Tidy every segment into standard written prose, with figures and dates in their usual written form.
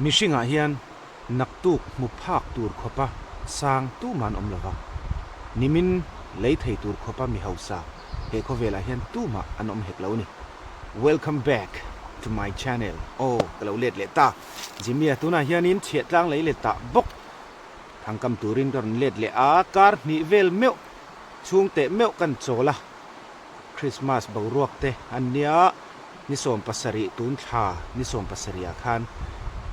Mihringah hian naktuk hmu phak tur khawpa sang tumah an awm lo va, nimin lei thei tur khawpa mi hausa he khawvelah hian tumah an awm hek lo a ni. Welcome back to my channel aw ka lo let leh ta Jimmy-a tunah hianin chhiahtlang lei let tah bawk thangkam turin ka rawn let leh a, kar hnih vel meuh chhung teh meuh kan chawl a. Christmas boruak te an nia, ni 70 tun thla ni 70 ah khan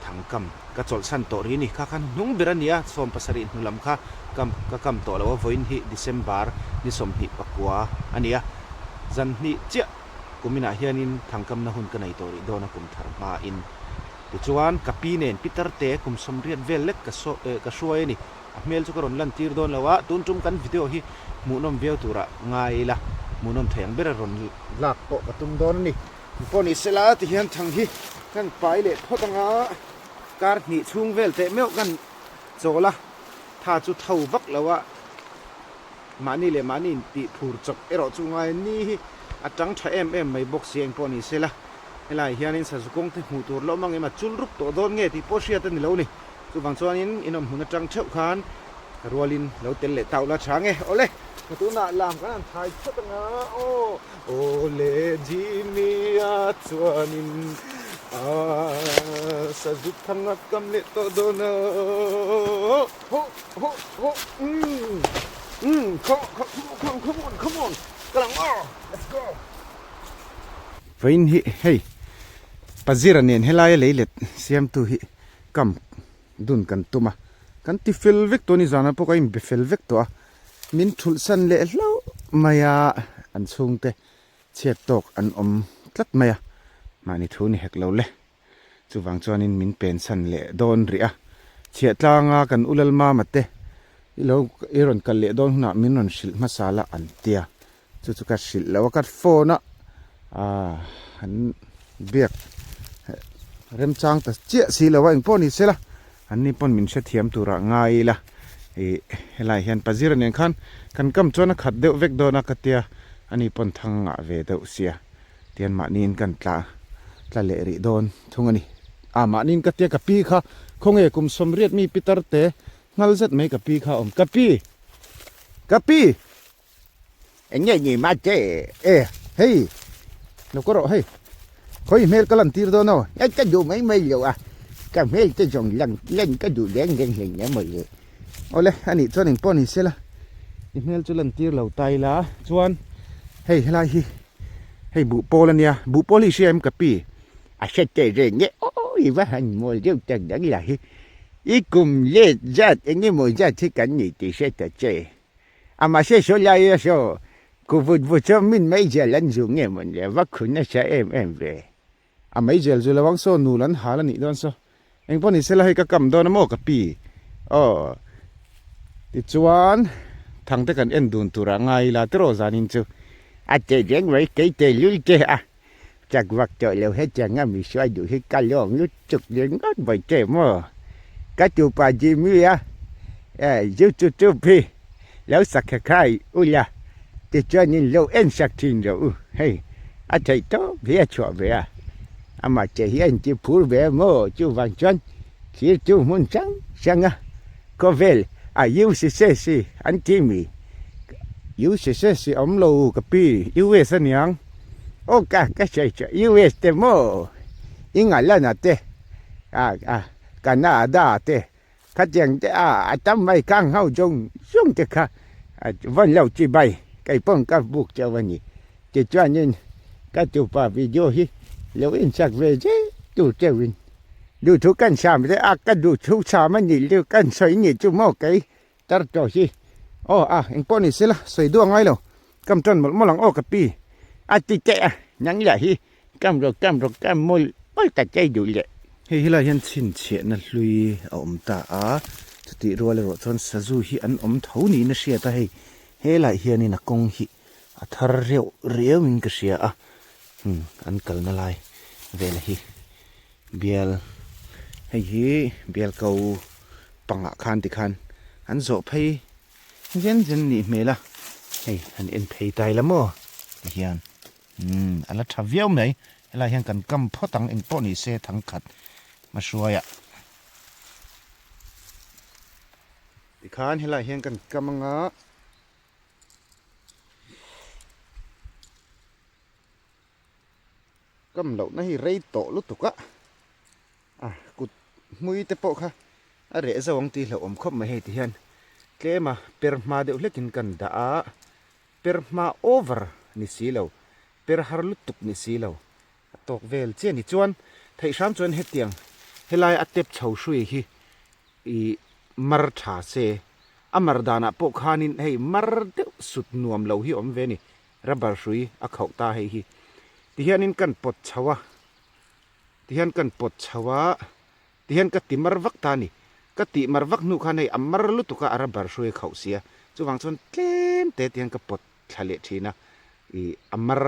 thangkam ka chawlhsan tawh ri ni kha khan hnung ber a nia, 70 hnu lam kha kam ka kam tawh lo a, vawiin hi December ni 29 a nia, zan hnih chiah kuminah hianin thangkamna hun ka nei tawh rih dawn a kum thar hmain. Tichuan ka pi nen Peter te kum 80 vel lek ka saw ka hruai a ni. A hmel chu ka rawn lan tir dawn lo a, tun tum kan video hi hmuhnawm viau turah ngai ila, hmuhnawm thei ang ber a rawn lak pawh ka tum dawn a ni. Pawh ni sela ti hian thang hi kan pai leh phawt ang a, kar hnih chhung vel teh meuh kan chawl a, tha chu tho vak lo a, mahni leh mahni intih phur chawp erawh chu ngai ni hi a tang tha em em mai bawk si eng pawh ni sela, helaiah hianin sazu kawng te hmuh tur la awm ang em a chul rup tawh dawn nge tih pawh hriat a ni lo a ni. Chuvang chuanin in awm hmun atang theuh khan ka rualin lo tel leh tau la tha nge. Awle, ka tunah lam kan han thai phawt anga aw. Awle Jimmy-a chuanin a sazu thang a kam leh tawh dawn a. Ho ho ho umm umm come on come on come on ka lang aw let's go. Vawiin hi hei Pazira nen helaia leilet siamtu hi Kam dun kan tum a, kan ti fel vek tawh a ni, zanah pawh ka inbe fel vek tawh a, min thulh san leh hlauh mai a, an chhungte chhiat tawk an awm tlat mai a, mahni thu ni hek lo le, chuvang chuanin min pen san leh dawn rih a, chhiah tlanga kan u Lalmama te i lo i rawn kal leh dawn hunah min rawn hrilh hmasa la an tia, chu chu ka hrilh lo a ka phone a ah an biak remchang ta chiah si lo a engpawh ni sela an ni pawn min hrethiam turah ngai ila ih helai hian pazira nen khan kan kam chuan a khat deuh vek dawn a ka tia ani pawn thang ngah ve deuh sia tian mahniin kan tla tla leh rih dawn thung a ni ah mahniin ka tia ka pi kha khawnge kum 80 mi pitar te nghal zet mai ka pi kha a awm ka pi ka pi. Eng nge ni ma che? E, hei, lo ka rawh hei. Khawi hmel ka lan tir dawn aw. E, ka duh mai mai lo a, ka hmel te zawng lang lan ka duh reng reng hlei nia maw le. Awle, anih chuan engpawh ni sela, i hmel chu lan tir lo ta ila. Chuan, hei helai hi, hei buhpawl a nia, buhpawl hi i hria em ka pi? A hre teh reng e, aw i va han mawl deuh tak dang la hi. I kum let zat eng emaw zat hi kan ni tih hre ta che. A mahse saw lai a saw ku vut vut saw min meizial an zu nge mawn le va khun nasa em em ve. A meizial zu lo ang saw nul an hal a nih dawn saw. Eng pawh ni sela hei ka kam dawn a maw ka pi? Aw. Tichuan thangte kan en dun turah ngai ila tiraw zanin chu. A teh reng mai kei teh lul che a. Chak vak tawh lo hetiang a mi hruai duh hi ka lawng lutuk ringawt mai che maw? Ka tupa Jimmy a zu chu chu phi lo sak kha khai ula tichuanin lo en sak thin rawh u hei a theih tawp hi a chhuah ve a amah che hi a inti phur ve maw chuvang chuan thlir chu hmun hrang hrang a khawvel a UCCC an ti mi. UCCC awm lo ka pi US aniang. Aw ka ka sawi chu US te maw England te a a Canada te khatiang te a a tam mai kang ho zawng zawng te kha vawn lo chi bai kei pawn ka buk chauh a ni tichuanin ka tupa video hi lo insak ve zel tur cheuhin duhthu kan sam te a ka duhthu sam a nih chu kan sawi ni chu maw kei Tar tawh hi aw a engpawh ni sela sawi duh a ngai lo kam tan mawlh mawlh ang aw ka pi. A ti teh a nang lah hi kam rawh kam rawh kam mawlh mawlh ta chei duh leh. Hei helai hian chhinchhiahna hlui a awm ta a, chutih rual erawh chuan sazu hi an awm tho niin a hriat a hei helaiah hianin a kawng hi a thar reuh riauin ka hria a hmm an kalna lai vel hi Bial, hei hi bial ko pangah khan tikhan an zawh phei zen zen nih hmel a, hei han en phei ta ila maw tihian umm a la tha viau mai, helai hian kan kam phawt ang engpawh ni se thangkhat hmahruaiah. Tikhan helaiah hian kan kam anga kam lohna hi rei tawh lutuk a, a kut hmui te pawh kha a reh zo ang tih hlauhawm khawp mai hei ti hian tlem a per hma deuh hlekin kan dah a, per hma over ni si lo, per har lutuk ni si lo. A tawk vel chiah ni chuan theih hram chuan hetiang helai a tep chho hrui hi ih mar tha se a mar danah pawh khanin hei mar deuh sut nuam lo hi a awm ve a ni rubber hrui a khauh ta hei hi tihianin kan pawt chho a tihian kan pawt chho a tihian ka ti mar vak ta a ni ka tih mar vak hnu khan hei a mar lutuk a a rubber hrui a khauh sia chuvang chuan tlem te tihian ka pawt thla leh thin a ih a mar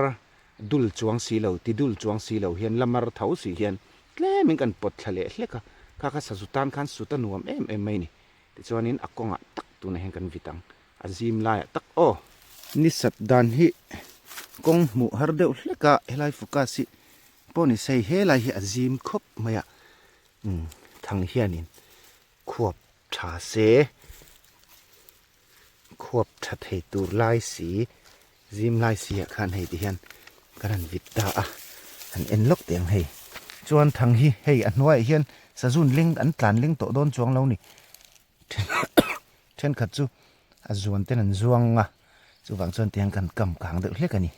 dul chuang si lo, ti dul chuang si lo hian la mar tho si hian tlemin kan pawt thla leh hlek a, kha kha sazu tan khan sut a nuam em em mai ni. Tichuanin a kawngah tak tunah hian kan vit ang, a zim laiah tak aw. Ni sat dan hi kawng hmuh har deuh hlek a, helai focus hi pawh ni sei helai hi a zim khawp mai a, umm thang hianin khuap tha se. Khuap tha thei tur lai si, zim lai si ah khan hei ti hian kan han vit ta a, han en lawk teh ang hei. Chuan thang hi hei a hnuaiah hian sazun ling an tlan ling tawh dawn chuang lo ni. Thenkhat chu a zuan ten an zuang a, chuvang chuan tiang kan kam kang deuh hlek a ni.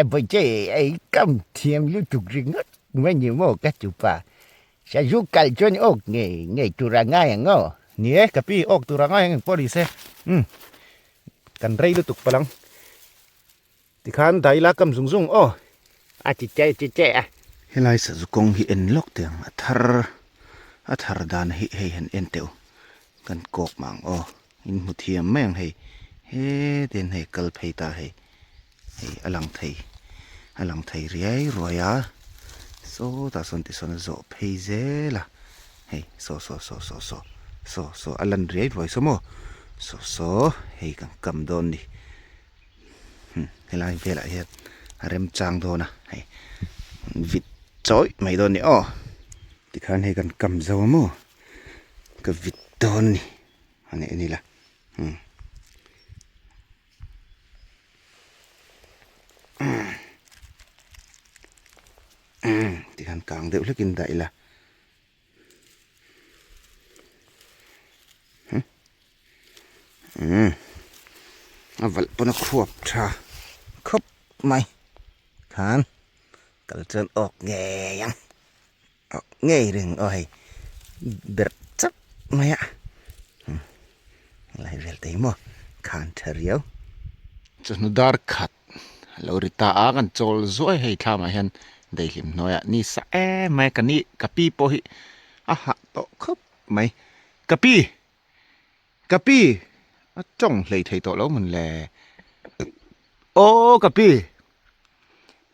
E Bawihte, ei kam thiam lutuk ringawt mai ni maw ka tupa. Sazu kal chuan awk ngei ngei tur a ngai ang aw. Ni e, ka pi awk tur a ngai ang pawh ni se. Umm, kan rei lutuk palh ang. Tikhan daila kam zung zung aw. A ti che ti che a. Helai sazu kawng hi en lawk teh ang, a thar a thar dan hi hei han en teh u. Kan kawk mah ang aw, in hmu thiam mai ang hei. Hetiang hei kal phei ta hei. Hei a lang thei a lang thei riai ruai a sawtah sawn tisawn a zawh phei zel a hei saw saw saw saw saw saw saw a lan riai ruai saw maw saw saw hei kan kam dawn ni hmm helai velah hian a remchang dawn a hei vit chawih mai dawn ni aw tikhan hei kan kam zo a maw ka vit dawn ni a ni a ni la hmm. Tikhan kang deuh hlekin dah ila. A valh pawn a khuap tha khawp mai. Khan kal chuan awk ngei ang. Awk ngei reng aw hei berh chap mai a helai vel te hi maw khan tha riau. Chawhnu dar khat a lo ri ta a kan chawl zuai hei thlamah hian daihlim hnuaiah ni sa em mai a ka ni ka pi pawh hi a hah tawh khawp mai ka pi ka pi a tawng hlei thei tawh lo mawn le aw ka pi.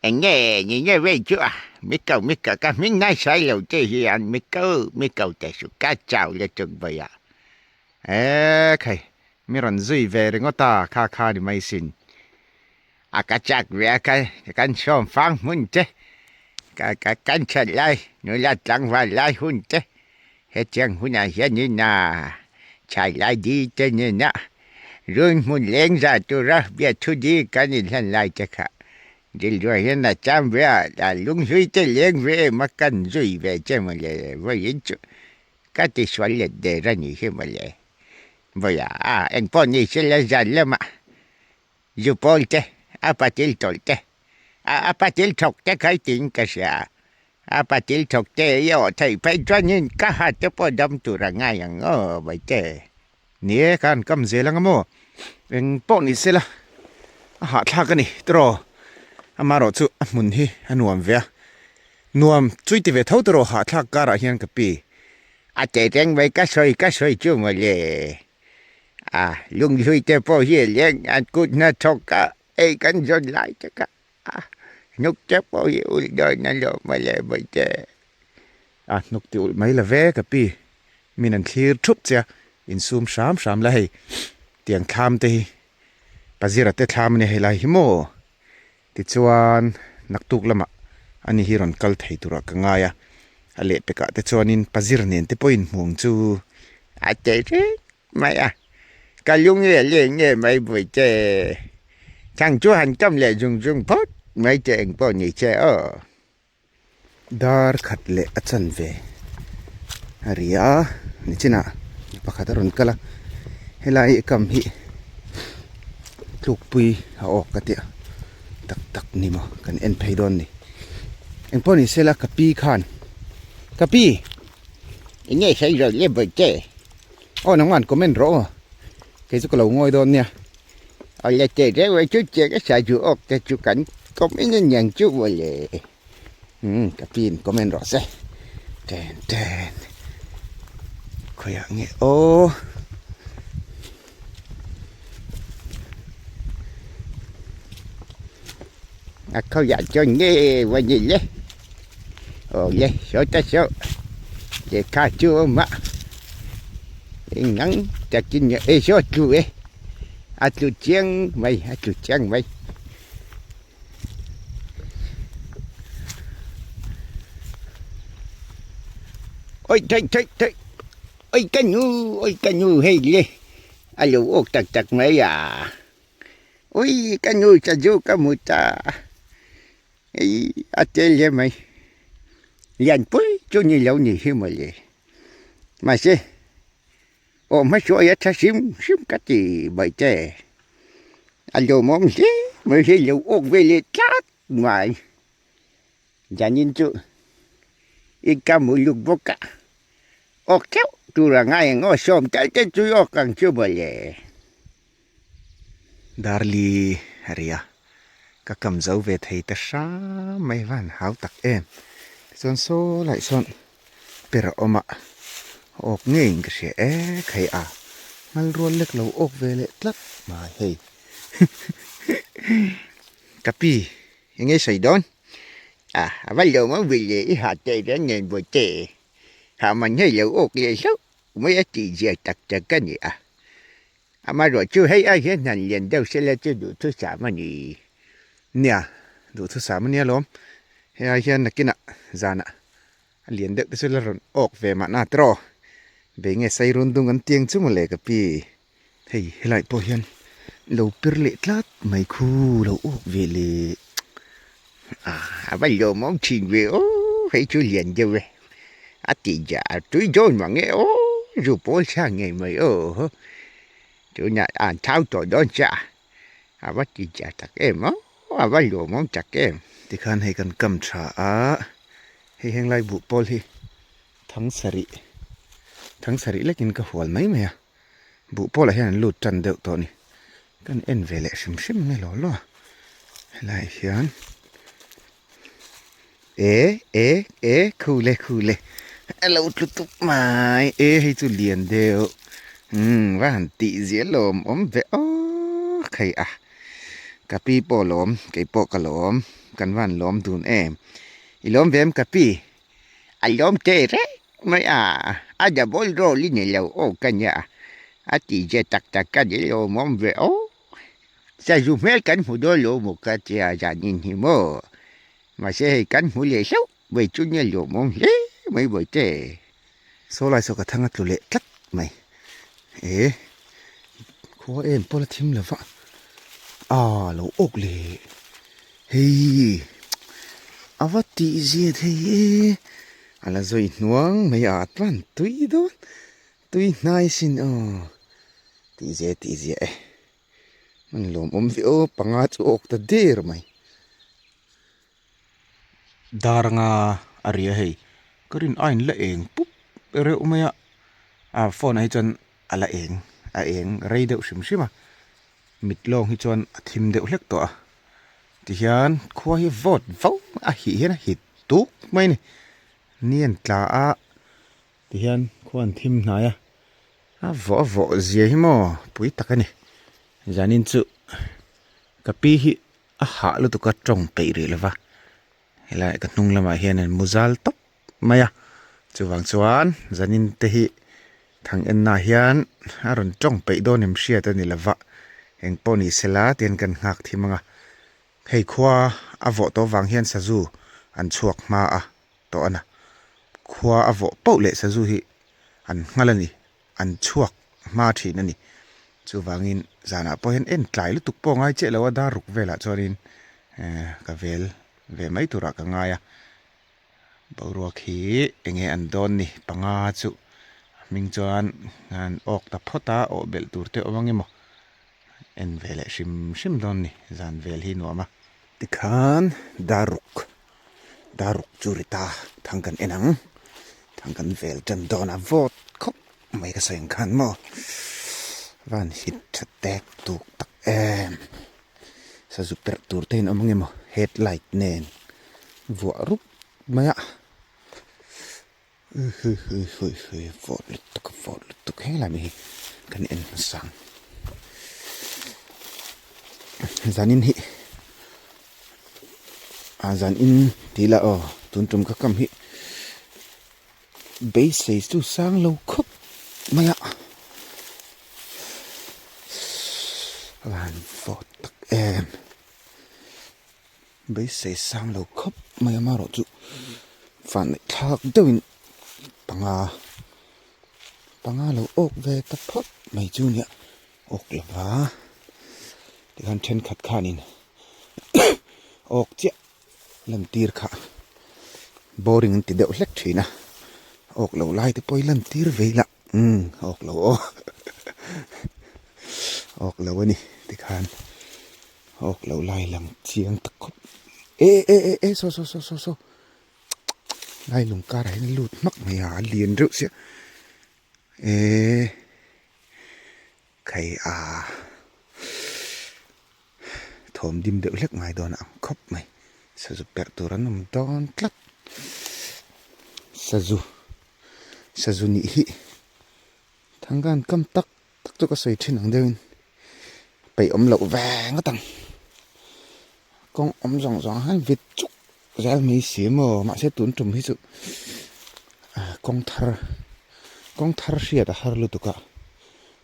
Eng nge ni nge vei chu a, mi ko mi ko ka hming nai sai lo che hian mi ko mi ko te su ka chau le tuk bai a. E khai, mi rawn zui ve ringawt a, kha kha ni mai sin. A ka chak ve a ka kan sawm fang hmun che, ka ka kan that lai nula tlangval lai hun che, hetiang hunah hianin a chhai lai di te nena Run hmun leng za tura biathu di kan inhlan lai te kha rilruah hian a cham ve a, a lunghlui te leng ve em a kan zui ve che mawle vawiin chu ka ti sual let der a nih hi mawle. Vawiah a engpawh ni sela zan lamah zu pawl te a patil tawlh te a patil thawk te kha i tiin ka hria a, a patil thawk te i awh theih phei chuanin ka ha te pawh dam tur a ngai ang aw Vaite. Ni e, ka han kam zel anga maw? Eng pawh ni sela, a hahthlak a ni tiraw? Amaherawh chu a hmun hi a nuam ve a, nuam chui ti ve tho tiraw hahthlak karah hian ka pi. A teh reng mai ka sawi ka sawi chu mawle. A lunghlui te pawh hi leng an kut hna thawk a ei kan zawn lai te kha a hnuk te pawh hi ulh dawn alawm mawle Bawihte. A hnuk ti ulh mai la ve ka pi. Min an thlir thup che a, insum hram hram la hei tiang thlam te hi Pazira te thlam a nia hei lai hi maw tichuan naktuk lamah ani hi rawn kal thei turah ka ngai a, a lehpekah te chuanin Pazir nen te pawhin hmuh ang chu a teh reng. mai a, ka lung nge leng nge mai Bawihte. Thang chu han tam leh zung zung phawt mai che eng pawh ni che aw. Dar khat leh a chanve a ri a, nichinah mi pakhat a rawn kal a, helai kam hi tlukpui a awk ka tia tak tak ni maw kan en phei dawn ni. Engpawh ni sela ka pi khan ka pi Eng nge sawi zawh le Bawihte? Aw nangmah an comment rawh aw, kei chu ka lo ngawi dawn nia. Awle teh reuh e chu chiah ka sa duh awk te chu kan comment a niang chu mawle. Umm ka pin comment rawh se. Ten ten khawiah nge aw. A khawiah chuan nge va ni le. Awle saw ta saw lehkha chu a awm a engang takin e saw tlu e a tlu chiang mai a tlu chiang mai. Oi thei thei thei oi ka nu oi ka nu hei le a lo awk tak tak mai a ui ka nu sazu ka hmu ta. Hei a tel hle mai. Lianpui chu ni lo ni hi mawle. Mahse aw hmasuai a tha hrim hrim ka ti mai che. A lawmawm hle mai hi lo awk ve leh tlat mai. Zanin chu i ka mu luk bawk a, awk theuh tur a ngai ang aw sawm tal te chu awk ang chu mawle. Darli a ri a, ka kam zo ve thei ta hram mai van hau tak em. Tichuan saw laih sawn per a awm a, awk ngeiin ka hria e khai a, ngal rual lek lo awk ve leh tlat mai hei. Ka pi, eng nge sawi dawn? A, a va lawm awm ve le, i ha teh reng nen Bawihte, ha man hei lo awk leh hlauh mai a tih zia tak tak a ni a. Amaherawh chu hei ai hian hnan lian deuh sela chu duhthusam a ni. Nia, duhthusam a nia lawm. Hei ai hian nakinah zanah a lian deuh te chu la rawn awk ve mahna tiraw. Bei nge sai run dung an tiang chu mawle ka pi. Hei helai pawh hian lo pir leh tlat mai khu lo awk ve leh. A va lawmawm thin ve aw, hei chu lian deuh e. A tih zah a tui dawn mang e aw, zu pawl chhia ngei mai aw. Tunah an thau tawh dawn che a, a va tih zah tak em aw, a va lawmawm tak em. Tikhan hei kan kam tha a, hei henglai buh pawl hi thang sarih, thang sarih lekin ka hual mai mai a, buh pawlah hian an lut tan deuh tawh a ni. Kan en ve leh hrim hrim nge law law a, helaiah hian. E e e khule khule a lo tlu tup mai e hei chu lian deuh umm va han tih zia lawm awm ve aw khai a ka pi pawh lawm kei pawh ka lawm kan van lawm dun em i lawm ve em ka pi a lawm teh reng mai a a double role i ni lo aw ka nia a tih zia tak tak ka ni lawm awm ve aw. Sazu hmel kan hmu dawn lo maw ka tia zanin hi maw? Mahse hei kan hmu leh hlauh mai chu nia lawmawm hle mai Bawihte. Saw lai saw ka thang a tlu leh tlat mai. E khua em pawh la thim lo va. A lo awk leh. Hei a va tih zia thei e. A la zawi hnuang mai a tlan tui dawn. Tui hnai sin aw. Tih zia tih zia e. An lawmawm ve aw panga chu awk ta der mai. Dar anga a ri a hei ka rin a in la eng pup reuh mai a a phone ah hi chuan a la eng a eng rei deuh hrim hrim a mit lawng hi chuan a thim deuh hlek tawh a tihian khua hi vawt vau a hih hian a hit tuk mai a ni ni an tla a. Tihian khua an thim hnai a, a vawh a vawh zia hi maw pui tak a ni. Zanin chu ka pi hi a hah lutuk a tawng peih rih lova, helai ka hnung lamah hian an mu zal tawp mai a, chuvang chuan zanin te hi thang enna hian a rawn tawng peih dawn em hriat a ni lova, engpawh ni sela tihian kan nghak thim ang a, hei khua a vawh tawh vang hian sazu an chhuak hma a. tawh a na. Khua a vawh pauh leh sazu hi an nghal a ni, an chhuak hma thin a ni. Chuvangin zanah pawh hian en tlai lutuk pawh ngai chiah lo a, dar ruk velah chuanin ka vel ve mai turah ka ngai a. Boruak hi enge an dawn ni panga chu a hming chuan an awk ta phawt a, awh belh tur te awm ang emaw en ve leh hrim hrim dawn ni zan vel hi nuam a. Tikhan dar ruk dar ruk chu ri ta thang kan en ang thang kan vel tan dawn a vawt khawp mai ka sawi ang khan maw van hit tha tek tuk tak em. Sazu perh tur te in awm ang emaw headlight nen vuah rup mai a hui hui hui hui vawt lutuk vawt lutuk helai mai hi kan en hmasa ang zanin hi a zanin tih ila aw tun tum ka kam hi beisei chu sang lo khawp mai a van vawt tak em beisei sang lo khawp mai a marawh chu van neih thlak deuhin panga panga lo awk ve ta phawt mai chu nia awk lo va tikhan thenkhat khanin awk chiah. Lantir kha boring an ti deuh hlek thin a, awk lo lai te pawh hi lantir ve ila umm awk lo aw awk lo a ni tikhan awk lo lai lang chiang tak khawp e e e e saw saw saw saw saw lai lung karah hian a lut hmak mai a a lian reuh sia e khai a. Thawm dim deuh hlek ngai dawn a ang khawp mai. Sazu perh tur an awm dawn tlat. Sazu sazu nih hi thanggan kam tak tak chu ka sawi thin ang deuhin peih awm loh ve ngawt ang. Kawng awm zawng zawng hian vit chuk zel mai si maw mahse tun tum hi chu kawng thar kawng thar hriat a har lutuk a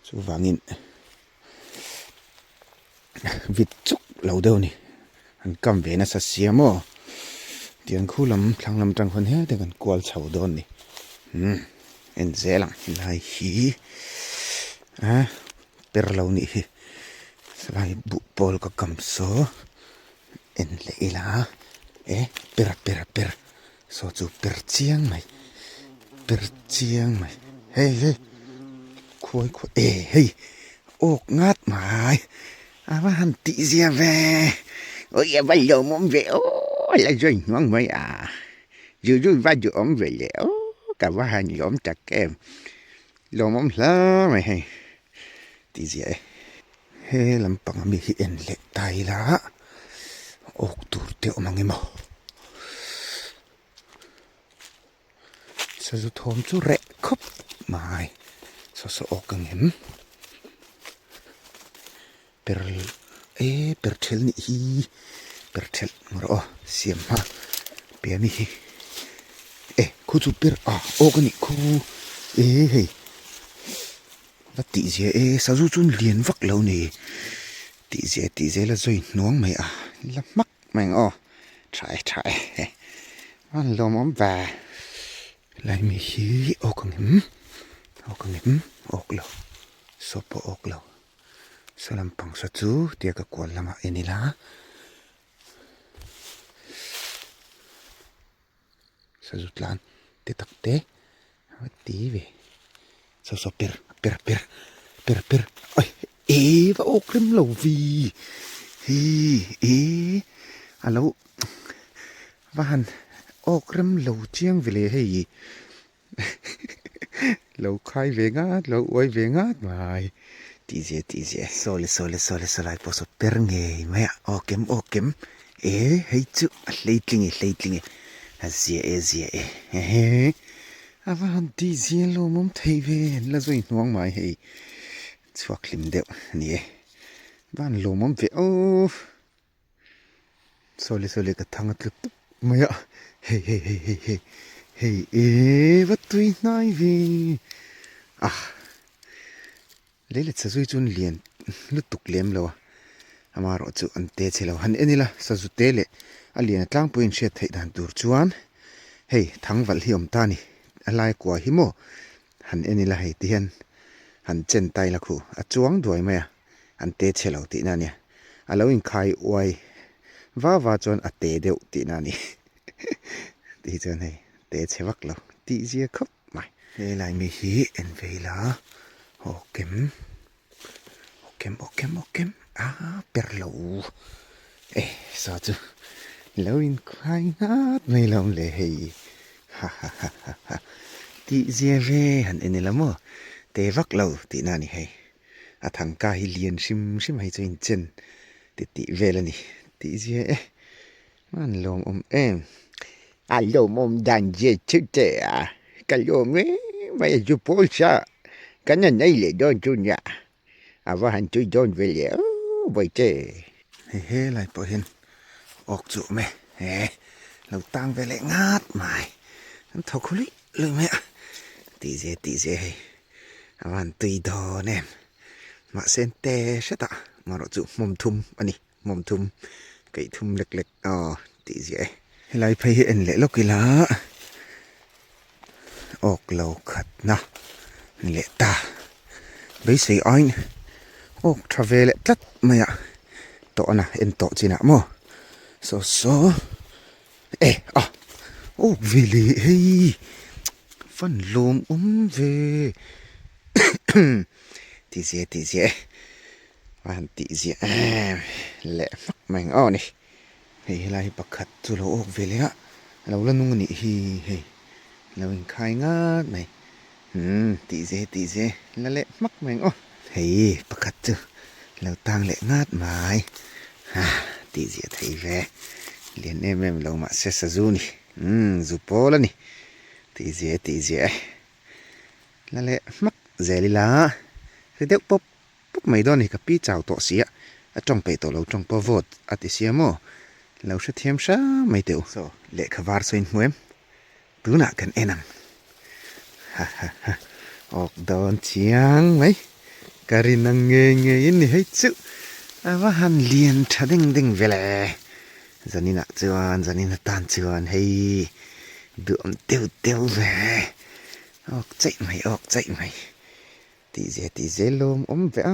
chuvangin. Vit chuk lo deuh a ni an kam ve nasa sia maw tiang khu lam thlang lam atang khawn hete kan kual chho dawn a ni umm en zel ang helai hi a per lo nih hi helai buh pawl ka kam saw en leh ila e per per per saw chu per chiang mai per chiang mai hei hei khuai khuai e hei awk ngat mai a va han tih zia ve ui a va lawmawm ve aw la zui hnuang mai a zu zu va duhawm ve le aw ka va han lawm tak em lawmawm hle mai hei tih zia e. He lampang ami hi en leh ta ila awk tur te awm ang emaw sazu thawm chu reh khawp mai saw saw awk ang em per e per thel nih hi per thel rawh aw siam hma pian hi e khu chu per a awk a nih khu e hei. Va tih zia e, sazu chu lian vak lo ni. Tih zia tih zel a zawi hnuang mai a, la hmak mai ang aw. Tha e tha e, a lawmawm ve. Helai mi hi awk ang em, awk ang em, awk lo, saw pawh awk lo. Saw lampang saw chu tia ka kual lamah en ila. Sazu tlan te tak te a ti ve saw saw per per per per per ai e va awk rem lo vi hi e a lo va han awk rem lo chiang ve le hei lo khai ve ngat lo uai ve ngat mai tih zia tih zia saw le saw le saw le saw lai pawh saw per ngei mai a awk em awk em e hei chu a hleitling e hleitling e a zia e zia e ehe a va han tih zia lawmawm thei ve an la zui hnuang mai hei chhuak hlim deuh a ni e van lawmawm ve aw. Saw le saw le ka thang a tlu tup mai a hei hei hei hei hei hei e va tui hnai ve a lei let sazui chu an lian lutuk lem lo a amaherawh chu an te chhe lo han en ila sazu te leh a lian a tlangpui in hriat theih dan tur chuan hei thang valh hi a awm ta a ni a lai kua hi maw han en ila hei ti hian. Han chen tai la khu a chuang duai mai a, an te chhe lo tihna a nia. A lo inkhai uai va va chuan a te deuh tihna a ni. Tih chuan hei te chhe vak lo tih zia khawp mai. Helai mi hi en ve ila aw kem aw kem aw kem aw kem a per lo e saw chu lo inkhai nghat mai lo awm le hei ha ha ha ha ha tih zia ve han en ila maw te vak lo tihna a ni hei a thangka hi lian hrim hrim hei chu inchen ti tih vel a ni tih zia e. An lawmawm em? A lawmawm dan zia chu che a, ka lawm em mai a zu pawl sa kan han nei leh dawn chu nia, a va han tui dawn ve leh aw Bawihte. Hei helai pawh hian awk chu awm e, he lo tang ve leh ngat mai, an thaw khu luih luih mai a, tih zia tih zia hei a va han tui dawn em, mahse an te hret a, marawh chu hmawm thum a ni. Hmawm thum, keih thum lek lek aw tih ziah e. Helai phei hi en leh lawk ila awk lo khatna ni leh ta. Beisei aiin awk tha ve leh tlat mai a tawhna en tawh chinah maw saw saw e a awk ve leh hei fan lawm awm ve tih ziah tih ziah e. A han tih ziah em leh hmak mai ang aw ni. Hei helai hi pakhat chu lo awk ve leh a, a lo la nung a nih hi hei lo inkhai ngat mai. Umm tih zeh tih zeh la leh hmak mai ang aw. Hei pakhat chu lo tang leh ngat mai. Ha tih ziah thei ve lian em em lo mahse sazu ni. Umm zu pawl a ni. Tih zeh tih ziah e. La leh hmak zel ila ri deuh pawp Puk mai dawn hi ka pi chau tawh si a, a tawng peih tawh lo tawng pawh vote a ti sia maw? Lo hrethiam hra mai teh u. Saw lehkha var saw in hmu em? Tunah kan en ang. Ha ha ha awk dawn chiang mai. Ka rin ang ngei ngei in ni hei chu. A va han lian tha ding ding ve le. Zaninah chuan zanin atan chuan hei duhawm deuh deuh ve. Awk chaih mai awk chaih mai. Tih zia tih zel lawm awm ve a,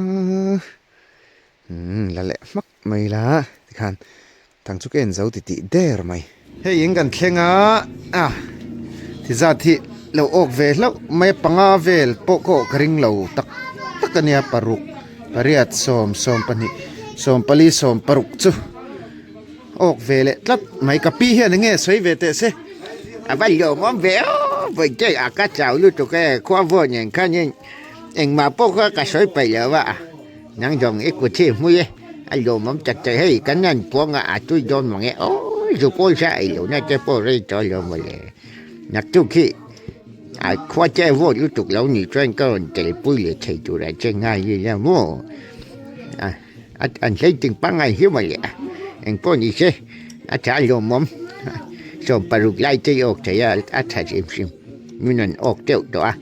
umm la leh hmak mai la tikhan thang chu ka en zo ti tih der mai. Hei in kan thleng a, a ti zat hi lo awk ve hlauh mai a panga vel pawh ka awh ka ring lo tak tak a nia paruk pariat sawm sawmpahnih sawmpali sawmparuk chu awk ve leh tlat mai ka pi hian enge sawi ve teh se. A va lawmawm ve aw vawiin a ka chau lutuk e khua vawn nen khanin engmah pawh kha ka sawi peih lo a nang zawng i kut hi hmui e a lawmawm tak tak hei kan han puang a a tui dawn mang e aw zu kawl sa ei lohna te pawh rei tawh lo mawle naktuk hi a khua te vawt lutuk lo nih chuan ka rawn telpui leh thei turah che ngai ila maw a. An hlei ting pangngai hiu mai le a, engpawh ni se a tha lawmawm 60 lai te i awk thei a, a tha hrim hrim min rawn awk deuh tawh a,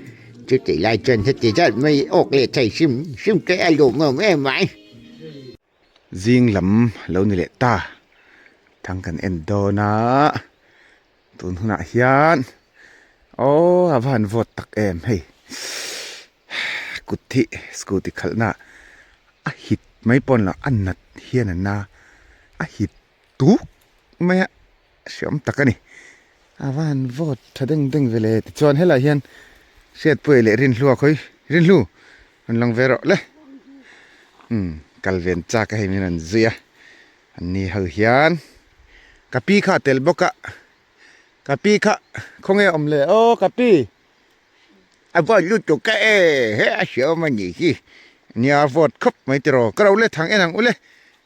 chutih lai chuan heti zat mai awk leh thei hrim hrim te a lawmawm em mai. Zing lam lo ni leh ta, thang kan en dawn a, tun hunah hian aw a va han vawt tak em hei kut hi scooty khalhna a hit mai pawn lo a nat hian a na a hit tuk mai a hreawm tak a ni a va han vawt tha deng deng ve le tichuan helaiah hian hriatpuia leh rinhlua khawi rinhlu rawn lang ve rawh le umm kal ven chak a hei min rawn zui a an ni ho hian ka pi kha a tel bawk a ka pi kha khawnge a awm le aw ka pi. A vote lutuk ka e he a hriawm a nih hi. Nia vote khawp mai tiraw ka ro le thang en ang u le.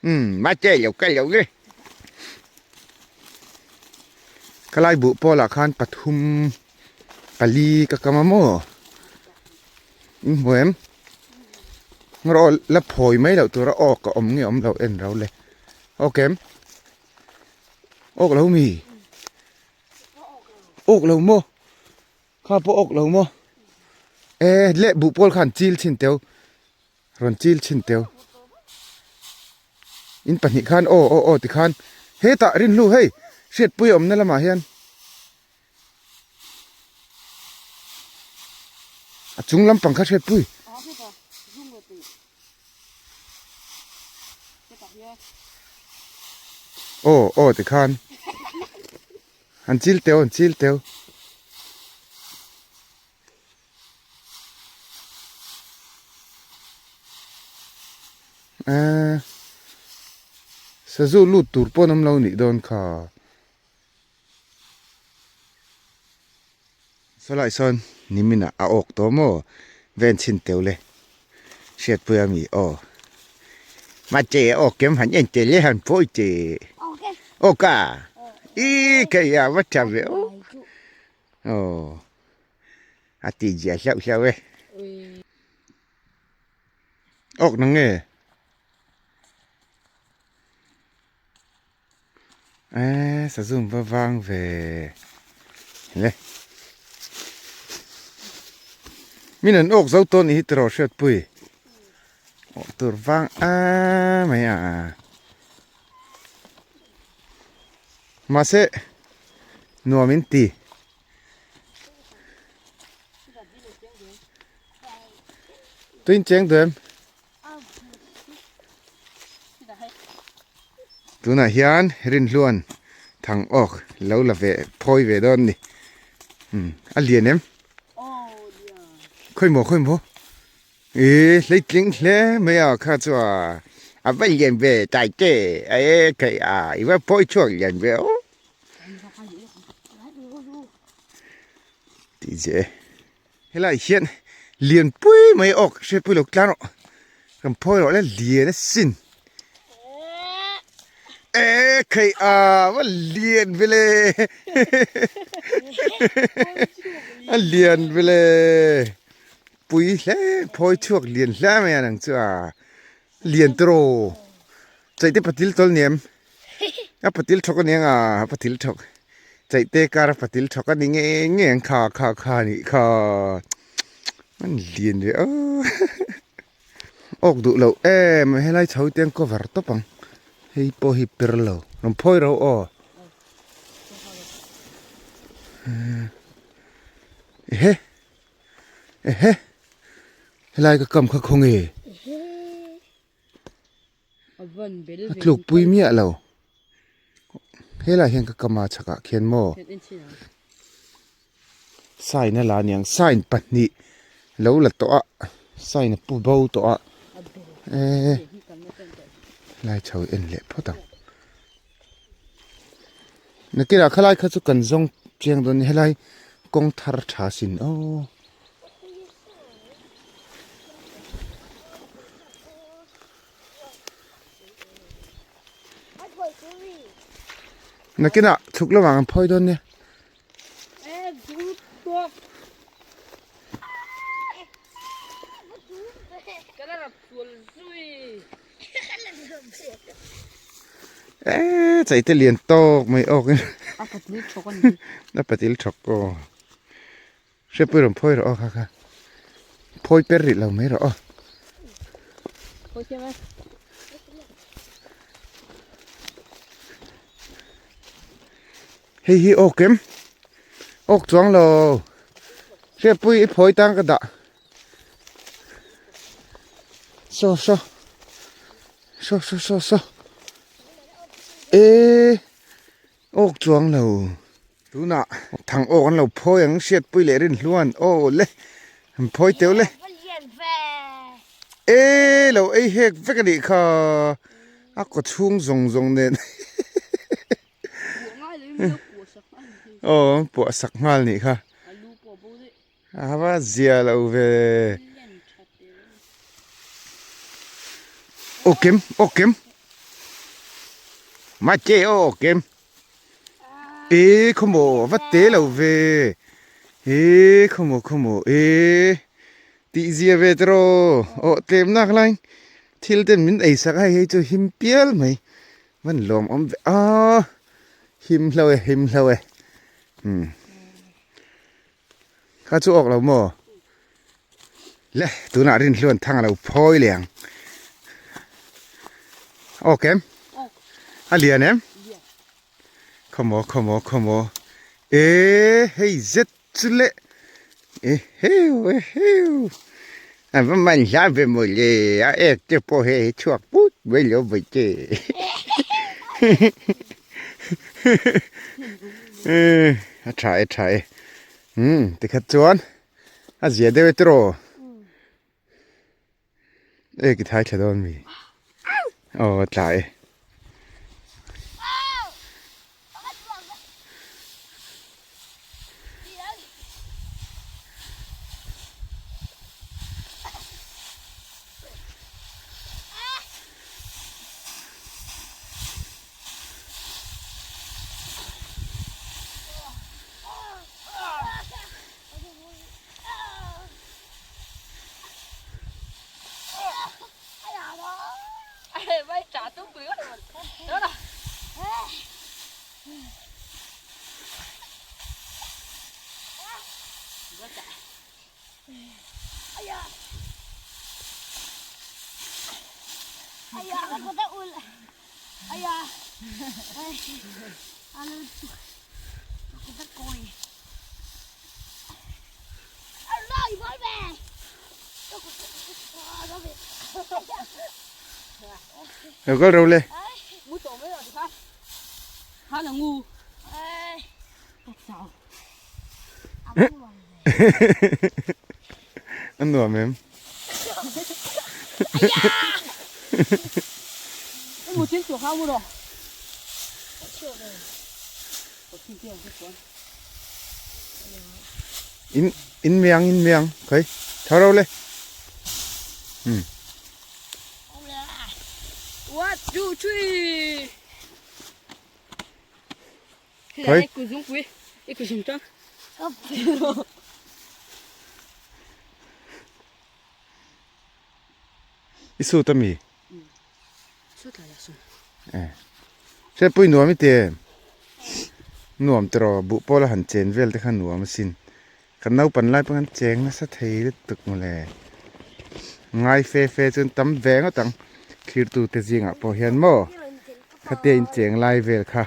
Umm mahse lo ka lo le. Ka lai buh pawlah khan pathum pali ka kam a maw in hmu em ngaw la phawi mai loh tura awk a awm nge awm lo en ro le awk em awk lo mi. Awk lo maw? Kha pawh awk lo maw? E leh buh pawl khan chil chhin teu rawn chil chhin teu in pahnih khan aw aw aw tikhan hetah rinhlu hei hriatpui a awmna lamah hian a chung lampang kha hriatpui. Aw aw tikhan an chil teu an chil teu. Eee sazu lut tur pawh an awm lo nih dawn kha. Sawlai sawn nimin ah a awk tawh maw ven chhin teu le hriatpui a mi aw mahse a awk kem han en tel e han phawi che awk a i kei a va tha ve aw aw a ti zia hlauh hlauh e awk na nge. Eee sazum va vang ve le min an awk zo tawh nih hi tiraw hriatpui awh tur vang a mai a mahse nuam in ti tuin cheng duh em. Tunah hian Rinhluan thang awk lo la ve phawi ve dawn a ni. Umm a lian em? Khawi maw khawi maw? Ih hleitling hle mai a kha chu a a va lian ve tai te e kei a i va phawi chhuak lian ve aw. Tih zeh e. Helai hian lian pui mai awk hriatpui lo tlang rawh kan phawi rawh le lian a sin e khei a va lian vele a lian vele pui hle phawi chhuak lian hle mai a nang chu a lian tawh chaih te patil tawl niam. A patil thawk a ni ang a, a patil thawk chaih te kar a patil thawk a ni nge nge ang kha kha kha a nih kha an lian ve aw awk duh loh em helai chho te an cover tawp ang hei pawh hi per lo rawn phawi ro aw ehe ehe helai ka kam kha khawnge. A tluk pui miah lo. Helai hian ka kam a chhakah khian maw sign a la aniang sign pahnih lo la tawh a sign a pu bo tawh a eee helai chho en leh phawt ang. Nakinah khalai kha chu kan zawng chiang dawn a ni helai kawng thar tha sin aw. Nakinah chhuk lamah kan phawi dawn nia. Eee chaite lian tawk mai awk in A patil thawk a ni. A patil thawk aw. Hriatpui rawn phawi rawh aw kha kha. Phawi per rih lo mai rawh aw. Phawi thiam e. Hei hi awk em? Awk chuang lo. Hriatpui i phawi tang ka dah. Saw saw. Saw saw saw saw. Eee awk chuang lo. Tunah thang awk an lo phawi ang hriatpui leh rinhluan aw le an phawi teuh le. Eee lo ei hek vek a nih kha a kaw chhung zawng zawng nen. Aw puah sak nghal nih kha. A va zia lo ve. Aw kem, aw kem. Mache aw kem. E khawmaw va te lo ve. E khawmaw khawmaw e tih zia ve te rawh. Aw tlem nak lai thil ten min ei sak a hei hei chu him pial mai. Van lawm awm ve a him hlo e him hlo e. Umm. Kha chu awk lo maw? Le, tunah Rinhluan thang a lo phawi leh ang. Awk em? A lian em? Khawmaw, khawmaw, khawmaw. E, hei zet chu le. E heu, e heu. A va man hla ve maw le, a ek te pawh hei chhuak put mai lo vawi che. A tha e tha e. Umm tikhat chuan a zia deuh e tiraw. E ki thai thla dawn mi. Aw a tla e. Lo kal ro le. An nuam em. In in miang in miang khoi tho ro le. Um. One, two, three. Khoi. I sut a mi? Hriat pawh i nuam i ti em? Nuam tiraw buh pawla han chen vel te kha nuam asin. Kan naupan lai pawh khan cheng nasa thei lutuk mawle. Ngai fe fe chuan tam ve ngawt ang thirtu te zingah pawh hian maw khatia incheng lai vel kha.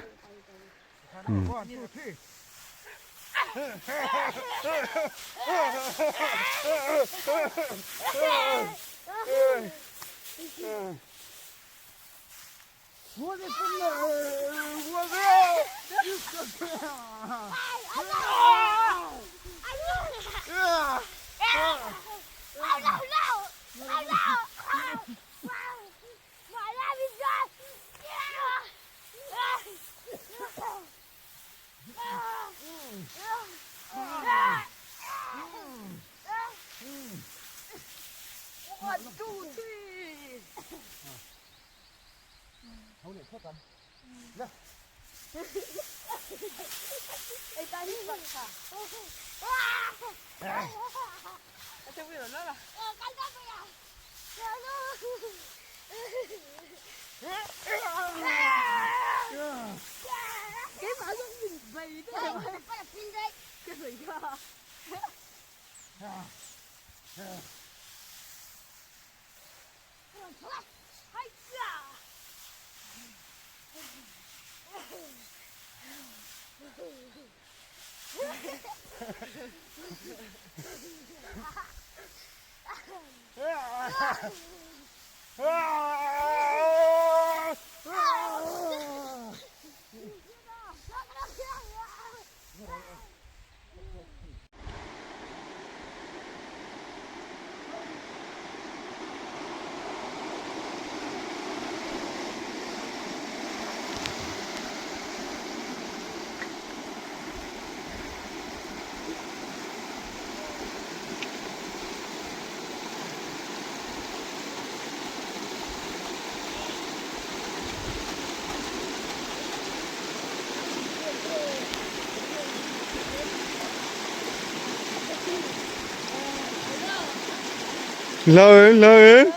Lo em lo em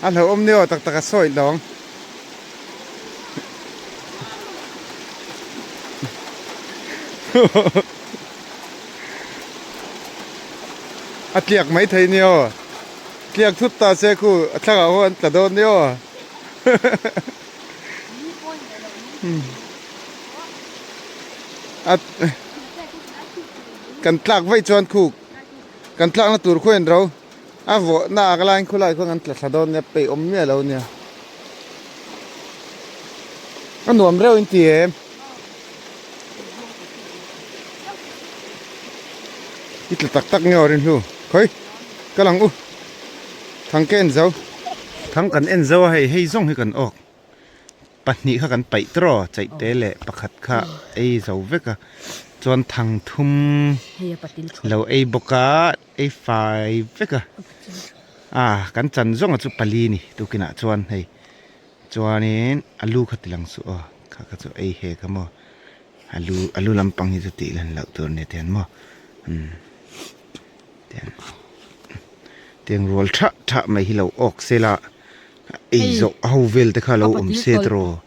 a hlauhawm ni aw tak tak a sawi lawng. A tliak mai thei ni aw tliak thut ta se khu a thlangah ho an tla dawn ni aw a kan tlak vaih chuan khu kan tlakna tur khu en ro a vawh na ak laiin khulai khuan kan tla thla dawn nia peih awm miah lo nia. A nuam reuh in ti em? I tla tak tak nge aw rin hnu. Khawi ka lang u. Thang ka en zo. Thang kan en zo a hei hei zawng hi kan awk. Pahnih kha kan paih tawh chaih te leh pakhat kha ei zo vek a. Chuan thang thum lo ei bawk a ei fai vek a. A kan chan zawng a chu pali ni tukinah chuan hei. Chuanin a lu kha ti lang suh aw kha kha chu ei hek a maw a lu a lu lampang hi chu tih lan loh tur a ni tiang maw umm tiang tiang rual thah thah mai hi lo awk se la ei zawh a ho vel te kha lo awm se tawh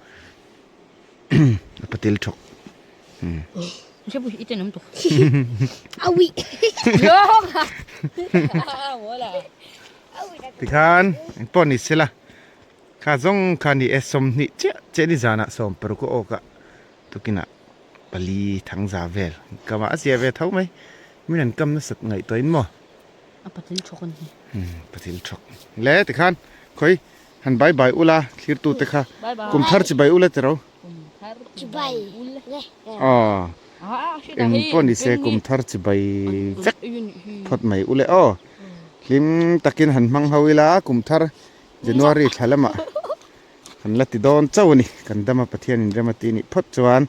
a patil thawk umm. Tikhan engpawh ni se la kha zawng kha ni e 20 chiah chiah ni zanah 60 a awk a tukinah pali thang za vel kam a zia ve tho mai min an kam nasat ngaihtuahin maw a patil thawk a ni umm patil thawk le tikhan khawi han bye bye ula thlirtu te kha kum thar chi bai ula tiro Chibai le. Aw eng pawh ni se kum thar chibai vek phawt mai ule aw hlim takin han hmang ho ila kum thar January thla lamah han la ti dawn chauh a ni kan dama Pathian in rem a ti nih phawt chuan.